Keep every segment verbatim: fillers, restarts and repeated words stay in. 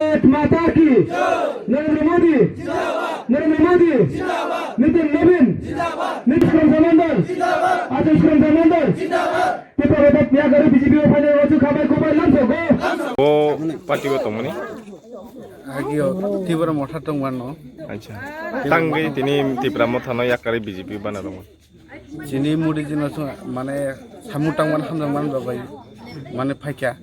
भारत माता की। नरेंद्र मोदी। नरेंद्र मोदी। नितिन नवीन। नीतीश कुमार मंडल। आशीष कुमार Mandal. Tipra Motha yakari B J P o phainai o chukha bai kubai lamsogo. O party o tongmani? Agio Tipra Motha tongmano. Acha. Tangwi tini Tipra Motha no yakari B J P bana rwmani. Chini Modi jino song mane samung tangman hamjangman bagwi mane phaikha.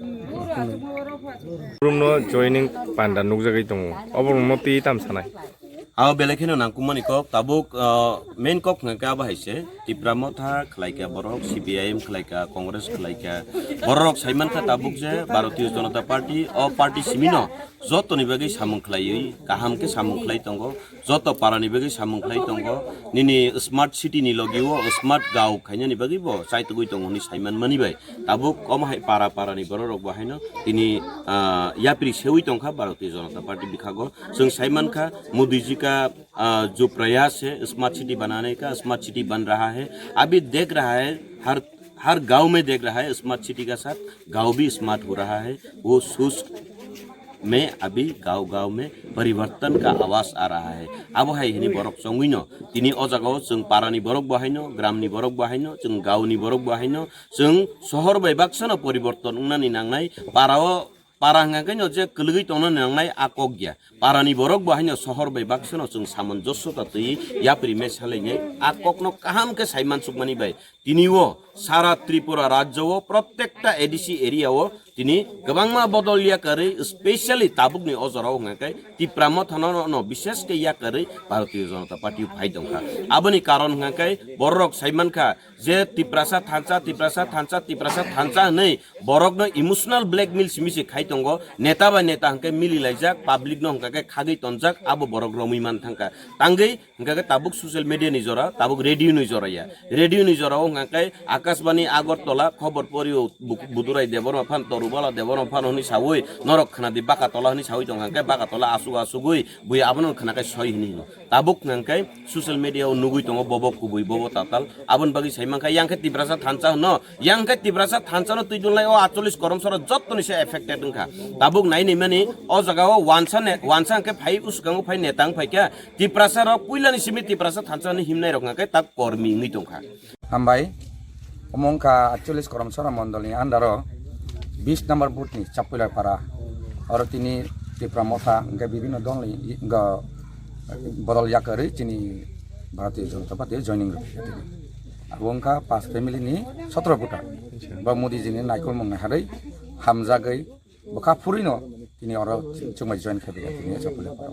Borokno joining panda nukjagwi tongo. Oborokno twi tam sanai. Abo belai kheno nangkukmani kok, tabuk, ah, main kok hwnkha khe abo hai se, Tipra Motha khlaikha borok, C P I M khlaikha, Congress khlaikha, borok saimankha tabuk je Bharatiya Janata Party, o party simino jotoni bagwi samung khlaiwi, kaham khe samung khlai tongo, joto parani bagwi samung khlai tongo, nini smart city ni logi o smart gaon khainani bagwi bo chaitugwi tongo hwnwi saimanmani bai. Tabuk omo hai para parani borok rok bo haino tini, ah, yapri sewi tongkha Bharatiya Janata Party bikhago. Chwng saimankha Modi ji ka, ah, jo prayas hai smart city banane ka, smart city ban raha hai, abhi dekh raha hai, har, har gaon mein dekh raha hai smart city ka sath, gaon bhi smart ho raha hai, wo soch mein abhi gaon gaon mein parivartan ka awaaz aa raha hai. Abo hai hini borok chongwino tini o jagao chwng parani borok bo haino, gramni borok bo haino, chwng gaoni borok bo haino, chwng sohor bai baksano poriborton wngnani nangnai, parao, para hwnkha khe no je kwlwgwi tongna nangnai a kok ya. Parani borok bo haino sohor bai baksano chwng samanjossota twi yapri me salainai a kokno kaham khe saimansukmani bai. Tini o sara Tripura rajyo o protekta A D C area o tini kwbangma bodol yakarwi, specially tabukni o jorao hwnkha khe Tipra Mothano no, no bishesh khe yakarwi Bharatiya Janata Party o phai tongkha. Aboni karon hwnkha khe borok saimankha je Tiprasa thansa, Tiprasa thansa, Tiprasa thansa hwnwi borokno emotional blackmail simi se khai tongo. Neta bai neta hwnkhe mili laijak, public no hwnkha khe khagwi tonjak, abo borok romwi man thangkha. Tangwi hwnkha khe tabuk social media ni jora, tabuk radio ni jora ya. Radio ni jora o hwnkha khe Akashbani Agartala, Khobor Pori o Bu-, Budurai Debbarma phan, Torubala Debbarma phan hwnwi sawi norok khna di Bakatola hwnwi sawi tong hwnkha khe Bakatola asuk asugwi bui abono khna khe soi hwnwi hino. Tabuk hwnkha khe social media o nugwi tongo bobo kubui, bobo tatal. Aboni bagwi sai mankha, yang khe Tiprasa thansa hwno, yang khe Tiprasa thansa no twi dunlai o atchollish korom soro jottoni se affected wngkha. Tabuk nai nai mani o jaga o wansa ne, wansa hwnkhe phai uskango phai neta wng phaikha. Tiprasa rok puilani simi Tiprasa thansa hwnwi himnai rok hwnkha khe tak kormi wngwi tongkha. Hambai, omo wngkha atchollish korom sora mondolni under o bis number booth ni Chapuilapara. Oro tini Tipra Motha hwnkhe bibhinno dolni i-, go-, bodol yakarwi chini Bharatiya Janata Party o joining rwkha tini. Abo wngkha pas family ni sotro voter. Bo Modi ji ni naikolmung naiharwi hamjagwi bwkha phurwino tini oro chwngbai join khai tini Chapuilapara.